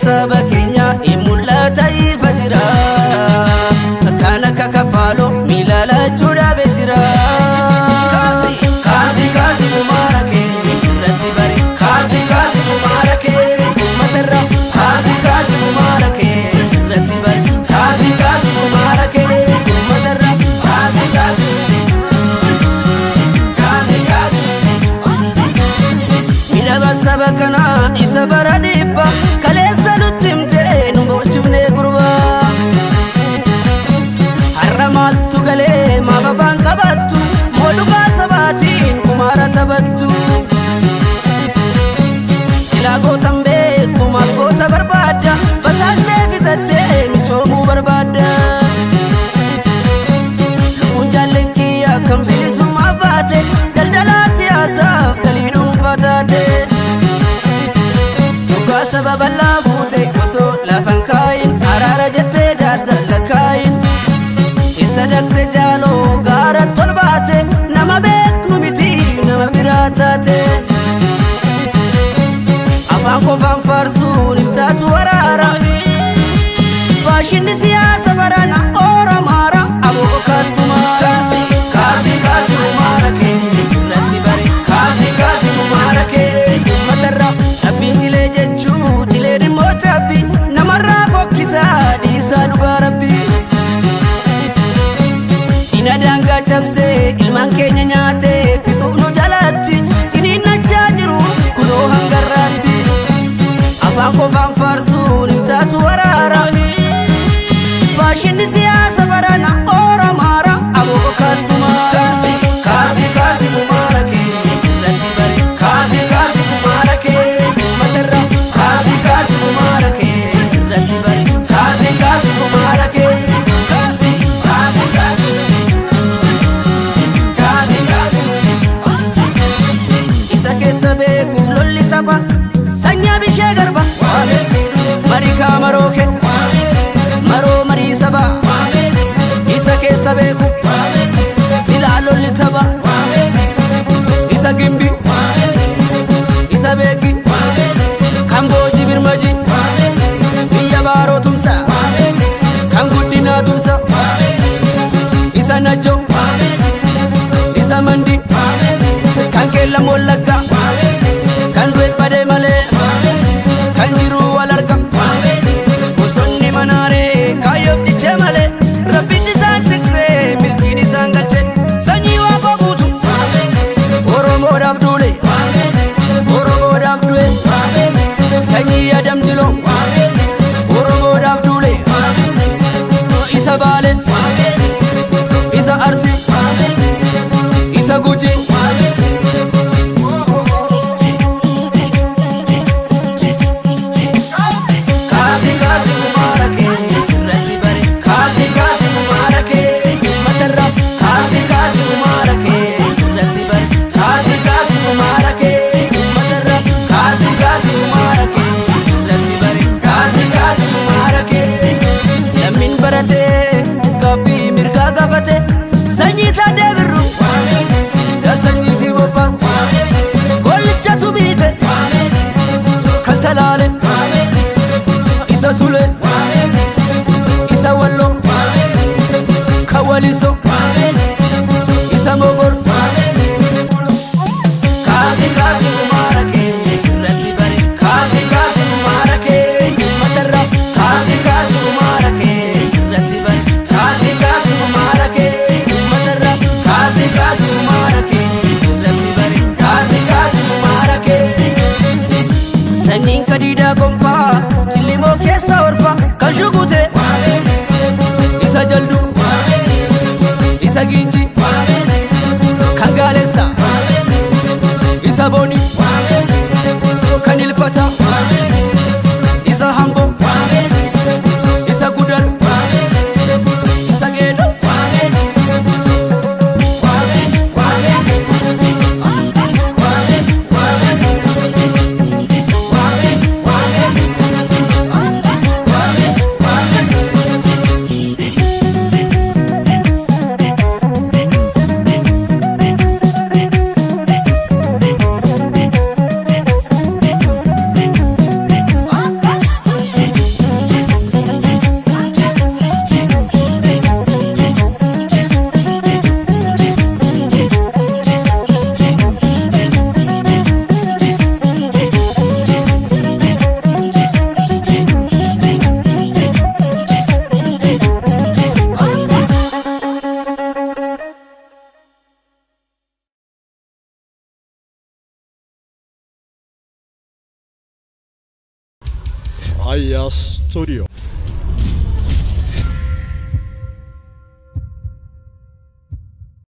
Saba keenya hin mul'ata ifa jira. Kan akka kafaaloo miila lachuu dhaabee jira. Kaasi kaasi kumaara kee irratti bari. Kaasi kaasi kumaara kee uummatarra. Kaasi kaasi kumaara kee irratti bari. Kaasi kaasi kumaara kee uummatarra. Kaasi kaasi. Kaasi kaasi. Miidhaga saba kanaa isa bara dhibba kaleessa nutti himtee nu boolchifnee gurbaa. Har'a maaltu galee maaf afaan qabattu moodhugaa sabaatiin kumaara taphattu. Silaa gootan beektu maal goota barbaadda basaastee fitattee michoomuu barbaadda. Lubbuun jaalleen kiyya kan bilisummaa baate daldalaa siyaasaaf galii dhuunfaa taate. Dhugaa saba bal'aa fuute osoo lafan kaayin araara jettee jaarsa lakkaayin. Isa dhaqxe jaaloo gaara tolbaate nama beeknu miti nama biraa taate. Afaan qofaan faarsuun hin taatu waraara. Faashinni siyaasa barana Oromaara aboo kaas kumaara. Kaasi kaasi kumaara kee irratti bari. Kaasi kaasi kumaara kee uummatarra. Cabbiin jilee jechuu jileen immoo cabbi namarraa fokkisaa dhiisaa dhugaa rabbi. Ina daangaa cabsee ilmaan keenya nyaatee fixuuf nu jalatti ciniinnachaa jiru kunoo hangarraatti. Afaan qofaan faarsuun hin taatu waraara. Faashinni siyaasa barana Oromaara aboo kaas kumaara. Kaasi kaasi kumaara kee irratti bari. Kaasi kaasi kumaara kee uummatarra. Kaasi kaasi kumaara kee irratti bari. Kaasi kaasi kumaara kee. Kaasi kaasi kaasi. Kaasi kaasi. Isa keessa beekuuf lolli tapha sanyaa bishee garba. Marii maroo kee maroo marii saba. Isa keessa beekuuf silaa lolli tapha. Isa gimbi isa beeki kan boojii birmaji biyya baaroo tumsa kan guddinaa tumsa isa najjo isa mandi kan qeellam wallagga kan du'e badee malee kan jiru wal arga bosonni manaaree kaayyoof cichee malee rabbitti isaan tiksee milkiin isaan galche sanyii waaqoo guutu Oromoodhaaf duule Oromoodhaaf du'e sanyii adam jiloo Oromoodhaaf duule isa baale isa arsi isa guji. Kaasi kaasi kumaara kee irratti bari. Kaasi kaasi kumaara kee uummatarra. Kaasi kaasi kumaara kee irratti bari. Kaasi kaasi kumaara kee uummatarra. Kaasi kaasi kumaara kee irratti bari. Kaasi kaasi kumaara kee. Lammiin baratee gaaffii mirgaa gaafate sanyii taadee birru. Gal sanyii fi bobbaa gollichatu biife kan salaale. Isa sule isa wallo kan waliso isa mogor. Kaasi kaasi kumaara kee irratti bari. Kaasi kaasi kumaara kee uummatarra. Kaasi kaasi kumaara kee irratti bari. Kaasi kaasi kumaara kee uummatarra. Kaasi kaasi kumaara kee irratti bari. Kaasi kaasi kumaara kee. Sanyiin kadiidaa gonfaa cillimoo keessa orfa kan shugute isa jaldu isa ginji kan gaalessa isa boni kan ilfata isa hambo isa gudar isa geedo. Raayyaa Studio.